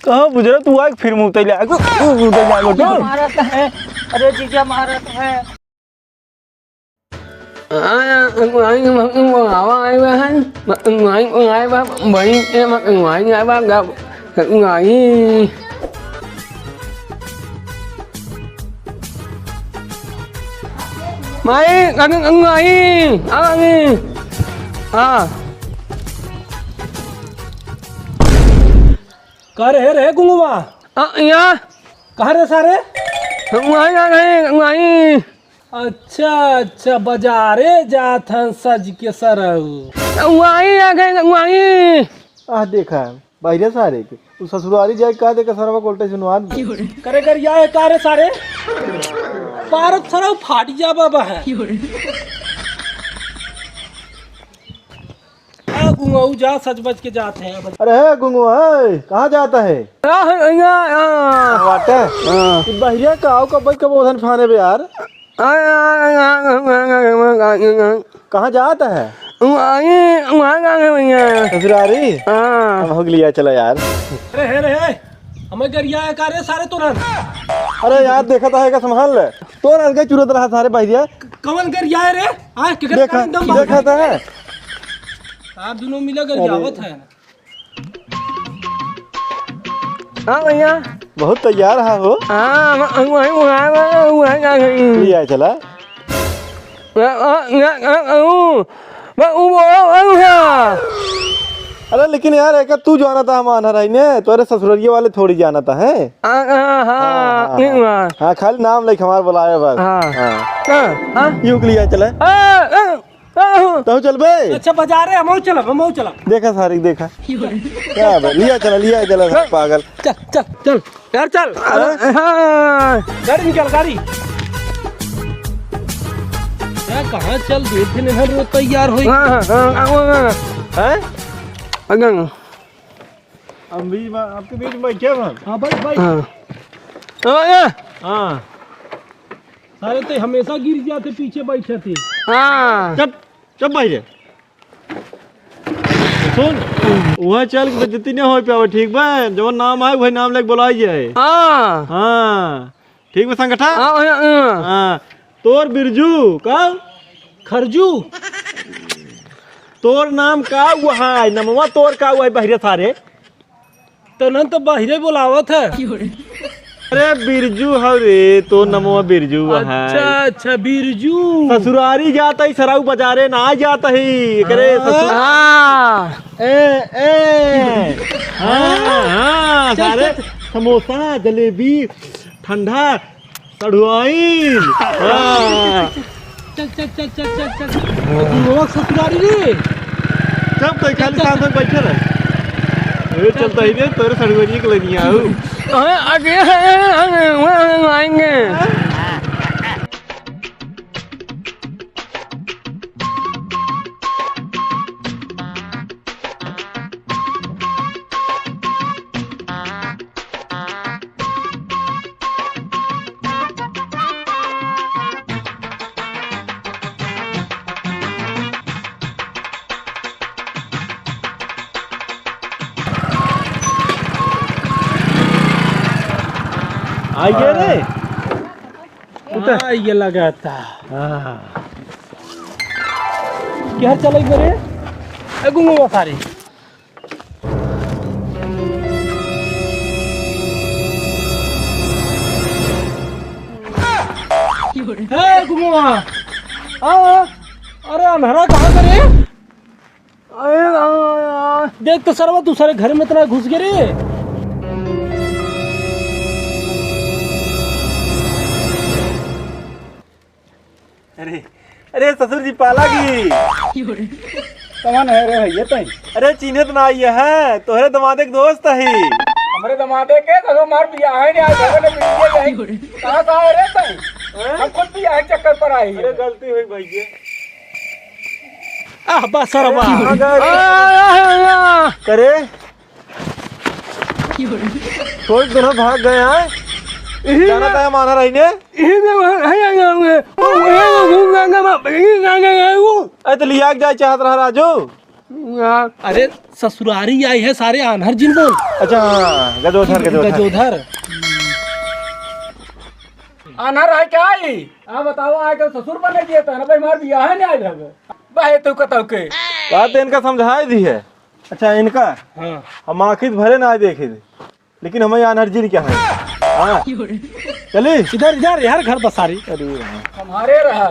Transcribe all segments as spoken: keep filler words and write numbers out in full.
कहाँ बुझरा तू आइके फिर मुँह तैले आइके, मुँह तैले आइके तो। मारत है, अरे जीजा मारत है। आया, आया, आवा, आया है, आया, आया, बड़ी, आया, आया। माई, काकी, काकी, माई, आ गई। हाँ। का रे, रे गुंगवा? आ, या। कहाँ रे सारे? हम वहीं आ गए, वहीं। अच्छा, अच्छा, बजारे जात हन सज के सरऊ। वहीं आ गए, वहीं। आह, देखा, बहिरे सारे के। उ ससुरारी जाए का देखा सरवा कोल्टे सुनवा दे। करे कर या है का रे सारे? पारत सरऊ फाट जा बाबा है। आ गुंगऊ जा सज बज के जात है। अरे हे गुंगऊ, हे, कहाँ जात है? आ, आ, आ, आ। वाटे? हाँ। ई बहिरे का आऊ कब कब ओधन फाने बे यार? कहाँ जात है? ससुरारी? हाँ। अब हो गया, चला यार। अरे हे रे हे, हमें गरिया है का रे सारे तोरन? अरे यार, देखा था है का संभाल ले। तोर अलगे चुरत रहा सारे बहिरिया। क-, कवन गरिया है रे? हाँ, केकर देखा, कारण दम देखा बात था है। है। आप दोनों मिला गरियावत अरे। है। हाँ भैया। बहुत तैयार हा हो। हाँ, वही, वही, वही, वही, वही, वही। ले आए चला। मैं, मैं, मैं, मैं, मैं, मैं, वो बोला, वो है। अरे लेकिन यार, एक तू जानत हा हमार हराई ने, तोरे ससुररिये वाले थोड़ी जानत है। हाँ, हाँ, हाँ, हाँ, हाँ, ठीक हाँ। बा। हाँ, खाली नाम लेके हमार बुलाए बस। हाँ। हाँ। हाँ, हाँ। यूं के लिए चले। हाँ, हाँ। तहु चलबे? अच्छा, बजारे, हमहू चलब, हमहू चलब। देखा सारी, देखा। क्या बे? लिया चला, लिया चला, पागल। चल, चल, चल। यार, चल। हाँ? हाँ। गाड़ी निकाल, गाड़ी। यार, कहाँ चल दिए थे, नहीं, हम रोज तैयार होई। हाँ, हाँ, हाँ, हाँ, हाँ। हैं? अगं। हम बीच में, आपके बीच में बैठे हैं। हाँ, बैठ, बैठ। हाँ। हाँ, हाँ। हाँ। सारे ते हमेशा गिर जाते, पीछे बैठे थे। हाँ। चुप, चुप भाई रे। सुन, वहाँ चल के बेइज्जती नहीं हो पावे, ठीक बा? जवन नाम आए, वही नाम लेके बुलाई जाए। हाँ। हाँ। ठीक बा, संगठा? हाँ, हाँ, हाँ। हाँ। तोर बिरजू, का? खरजू। तोर नाम का हुआ है? नमवा तोर का हुआ है, बहिरे सारे? तोनन तो बहिरे बोलावत है। अरे बिरजू हौ रे, तो नमवा बिरजू है। अच्छा, अच्छा, बिरजू। ससुरारी जात ही, सरऊ बजारे ना जात ही। एकरे हाँ। ससुर-, हाँ। ए, ए। हाँ, हाँ, चल, सारे चल, चल। समोसा, जलेबी, ठंडा, सढ़ुआइन। हाँ। चल, चल, चल। गुरुआ ससुरारी रे। चुप तो खाली साथ में बैठे रहे। ए, चलता ही नहीं, तोरे सढ़ुआइन के लेनी आऊ। अरे, अरे, अरे, अरे, अरे, आएंगे। आइए रे। उतर। हाँ, ये लगा था। हाँ। क्या चल एक बारे? ए, गुंगो सारे। ए, गुंगो। आ, आ। अरे, अंधारा कहाँ करे? अरे राम, यार। देख तो सरवा, तू सारे घर में इतना घुस गए रे। अरे, अरे ससुर जी, पाला की। कौन है रे भैया तई? अरे, चिन्हत ना आई है, तोहरे दमादे के दोस्त ही। हमरे दमादे के तो हमार बियाह है नहीं, आज घर में मिल गया है। कहाँ से आए रे तई? हैं? हम खुद बियाह के चक्कर पर आए हैं। अरे, गलती हुई भैया। आह, बा सरवा। अरे, आ, आ, आ, आ। करे? छोड़, दोनों भाग गए हैं। यही जाना ना। था, माना रही ने। यही ना, है, है, है, है। ओ, वो है, वो घूम रहा है, वो, यही ना, ना, ना, वो। अरे, तो लिया के जाए चाहत रहा, राजू। अरे ससुरारी आई है, सारे आन्हर जिन बोल। अच्छा, हाँ, गजोधर, गजोधर। गजोधर। आन्हर है का ई? हाँ, बताओ, आए के ससुर बने दिए थे ना भाई, हमार बियाह नहीं आए हवे। बहे तू कतौ के। बात इनका समझाए दी है। अच्छा, इनका? हाँ। हम आँखी से भले ना देखे थे, लेकिन हमें एनर्जी नहीं क्या है। हाँ। चली? इधर, इधर, यार, घर बसारी। अरे हाँ। हमारे रहा।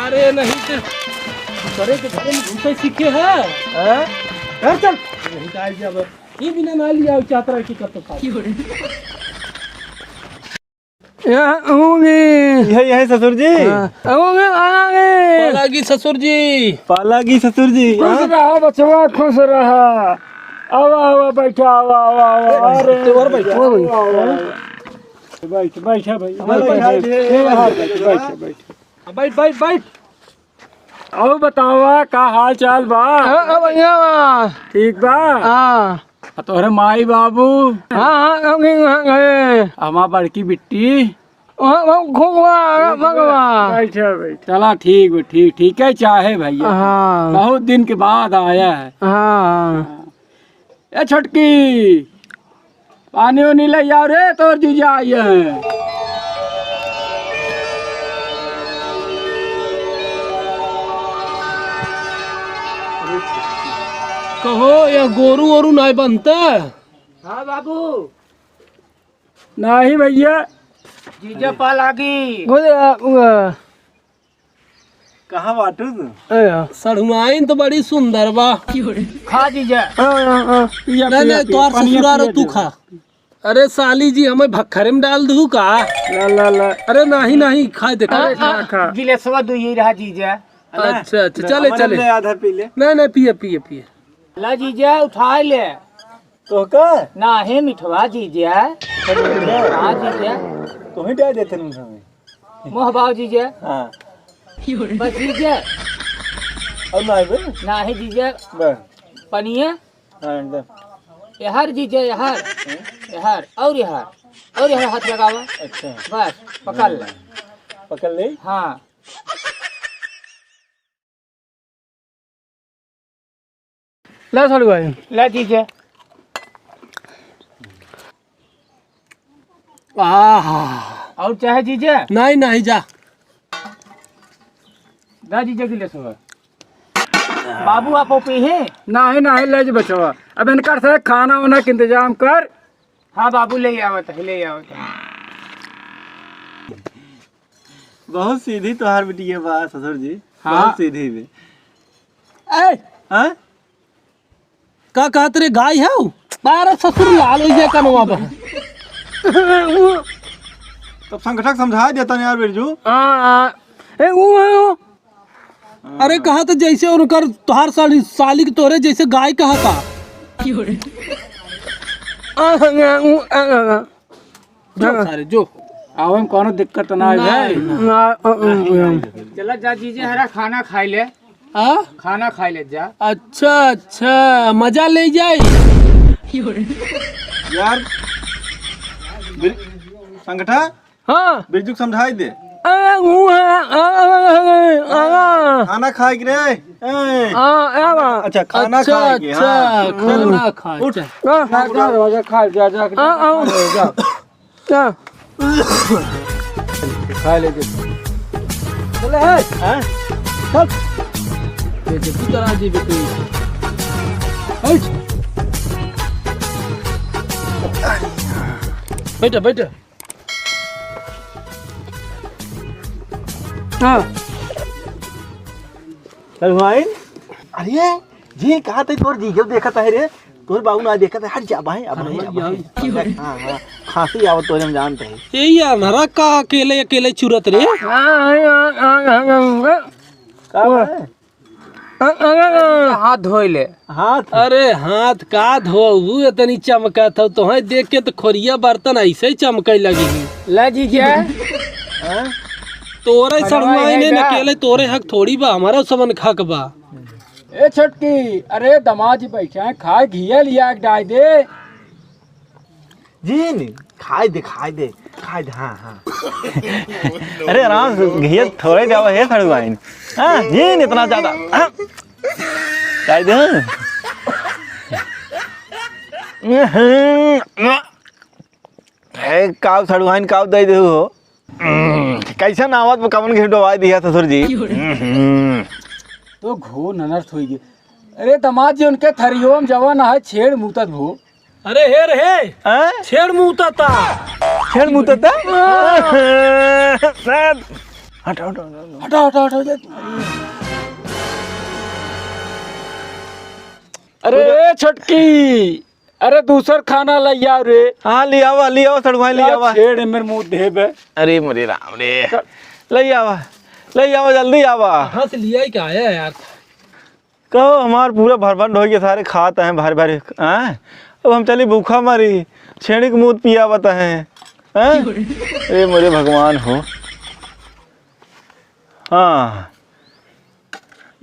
अरे नहीं तो दूसरे के घर में घुसे सीखे है। हाँ? घर चल। नहीं तो आई अब। ये बिना ना लिया चाहता रहा कि कब तक। यहाँ होंगे। यही, यही ससुर जी। हाँ, होंगे, आगे। पालागी ससुर जी। पालागी ससुर जी, खुश हाँ? रहा बचवा, खुश रहा। आवा, आवा, बैठा, आवा, आवा, आवा। अरे, तेवर बैठ। आवा, आवा, आवा। बैठ, बैठ, बैठ। हमारे बैठ, बैठ, बैठ। बैठ, बैठ, बैठ। बैठ, बैठ, बैठ। अउ बतावा, का हाल चाल बा? हाँ, हाँ, बढ़िया बा। ठीक बा? हाँ। आ तोहरे माई बाबू? हाँ, हाँ, हम, हम, हम, हम। हमार बड़की बिट्टी? हाँ, हम खूब बा, ठीक बा। भगवा। बैठा, बैठा। चला, ठीक बा, ठीक, ठीक है, चाहे भैया। हाँ। बहुत दिन के बाद आया है। हाँ। ए छोटकी, पानी उनी ले आओ रे, तोर जीजा आइए हैं। कहो, या गोरू ओरू नाय बनता? हाँ बाबू। नाही भैया। जीजा पा लागी। कहाँ बाटू तू? ए, आ। सढ़ुआइन तो बड़ी सुंदर बा। खा जीजा। आ, आ, आ। पिया, नहीं, पिया, नहीं, पिया, तोहार पनिया ससुरार पिया तू दे। खा। अरे साली जी, हमें भक्खरे में डाल दू का? ला, ला, ला। अरे नहीं, नहीं, खाए दे, अरे खाए दे। खा, खा। गिलेसवा दू ही रहा जीजा। अच्छा, अच्छा, चले, हमारे चले। ले आधा पी ले। नहीं, नहीं, पिए, पिए, पिए। ला जीजा, उठाए ले। तोहका? नाही मिठवा जीजा। हाँ जीजा। तोही डाल देते न हमें। मोह बाव जीजा। हाँ। बस जीजा। और नाही बे? नाही जीजा। बस। पनिया? हाँ, एकदम। एहर जीजा, एहर। एहर, और एहर। और एहर हाथ लगावा। अच्छा। बस, पकड़ ले। पकड़ ले? हाँ। ला सालू भाई। ला जीजा। आहा। और चाहे जीजा? नहीं, नहीं, जा। दा जीजा गिलेसवा। बाबू आप पी हैं? नहीं, नहीं, ले जी बचवा। अब इनकर से खाना वाना के इंतजाम कर। हाँ बाबू, ले आवत है, ले आवत है। बहुत सीधी तोहार बिटिया बा ससुर जी। हाँ। बहुत सीधी बे। ए! हाँ? का कहत रे, गाय हौ? बारह ससुर लाल होइ गया कनवा बा। तब संगठक समझाए देता नहीं यार बिरजू। हाँ, हाँ। ए, ऊ है, ऊ। अरे, कहा तो जैसे उनकर तोहार साली, साली के तोरे जैसे गाय कहा था। आ, आ, आ, आ, आ। जो सारे, जो। आवे में कौनो दिक्कत ना आवे ना, भाई। ना। ना, आ, आ, आ। चला जा जीजे हरा खाना खाई ले। आ? खाना खाई ले जा। अच्छा, अच्छा, मजा ले जाई। यार, बिर-, संगठा? हाँ। बिरजू के समझाई दे। अरे, वो है, आ, आ, आ, आ, आ। खाना खाए के रे। ए। आ, आ, आ। अच्छा, खाना अच्छा, खाए के, अच्छा, हाँ। खाना खाए, उठ। अच्छा। हाँ, हाँ, हाँ, खा, जा, जा, आ, आ। खा ले, जा। जा। खा ले, जा। चले, है? हाँ? चल। ये देखी तरह जी बेटी। बैठ। बैठ, बैठ। हाँ। चल भाई। अरे, जी कहा थे तोर जीजो देखत है रे, तोर बाबू ना देखत है, हट जा भाई, अब हाँ, नहीं, अब यार। नहीं। हाँ, हाँ, खांसी आवत तोरे हम जानते हैं। ए यार, नरा का अकेले, अकेले चुरत रे? हाँ, हाँ, हाँ, हाँ, हाँ, हाँ। का भाई? अ, अ, अ, अ। हाथ धोए ले। हाथ? अरे हाथ का धोऊ, इतनी चमकत हौ, तोहे देख के तो खोरिया बर्तन ऐसे ही चमके लगी। ले जीजा। हाँ? तोरे फरमाई सड़ुआई है ने का? नकेले तोरे हक थोड़ी बा, हमारा सबन के हक बा। ए छोटकी, अरे दमाद जी बैठे हैं, खाए घिया लिया के डाल दे। जीन, खाए दे, खाए दे, खाए दे, हाँ, हाँ। अरे आराम से, घिया थोड़े जावा है सड़ुआइन। हाँ, जीन इतना ज्यादा। हाँ। दे दे। हे, काव सड़ुआइन, काव दे दे हो। कैसन आवत बा, कवन के डोवाई दिया ससुर जी? तो घोर अनर्थ होई गे। अरे दामाद जी, उनके थरियो में जवन है छेड़ मूतत भो। अरे हे रे हे, हैं? छेड़ मूतता। छेड़ मूतता? हट, हट, हट, हट। हटा, हटा, हटा, हटा। अरे ए छोटकी, अरे दूसर खाना लइ आव रे। हाँ, लइ आवा, लइ आवा, सड़ुआइन लइ आवा। छेड़ मेरे मुँह देबे। अरे मोरे राम रे। लइ आवा, लइ आवा, जल्दी आवा। कहाँ से लिया ही क्या है यार? कहो, हमार पूरा भरभंड होइ के सारे खात हैं, भारी भारी, हैं? अब हम चली भूखा मरी, छेड़ी के मूत पियावत हैं, हैं? अरे मोरे भगवान हो। हाँ।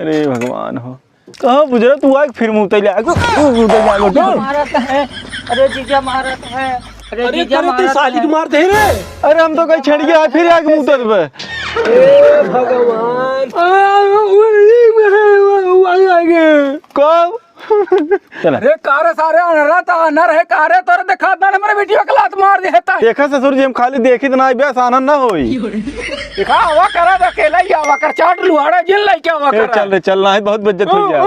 अरे भगवान हो। कहो बुजरा, तू आइके फिर मूतइ ले, आइके फिर मूतइ ले, आइके तो। मारत है। अरे जीजा मारत है। अरे अरे जीजा करे ते मारत साली है। के मार दे रे। अरे हम तो कहीं छेड़िया है, फिर आइके मूतत बे। हे भगवान। कब? चला। अरे का रे सारे अनरा त अनर है का रे, तोरे देखात ना हमरे बेटिया के लात मार दे है ता। देखा ससुर जी, हम खाली देखित ना आइबे, आसान ना होई। देखा, आवा करा त अकेला ही आवा कर, चाट लुहाड़ा जिन लइके आवा ए, करा। चल रे, चल, नाही बहुत बेइज्जत होइ जाए।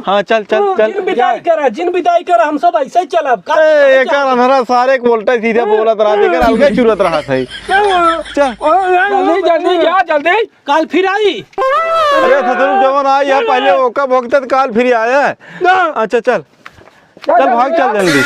हाँ, चल, चल, चल। जिन विदाई करा, जिन विदाई करा, हम सब ऐसे ही चलब। का ए, एकर अनरा सारे के बोलता है, सीधा बोलत रहा, एकर अलगे चुरत रहा सही। चल। जल्दी, जल्दी जा, जल्दी। काल फिर आई। अरे ससुर, जवन आई है, पहले ओका भोगते तो काल फिर आया है। ना। अच्छा, चल। चल, भाग, चल जल्दी।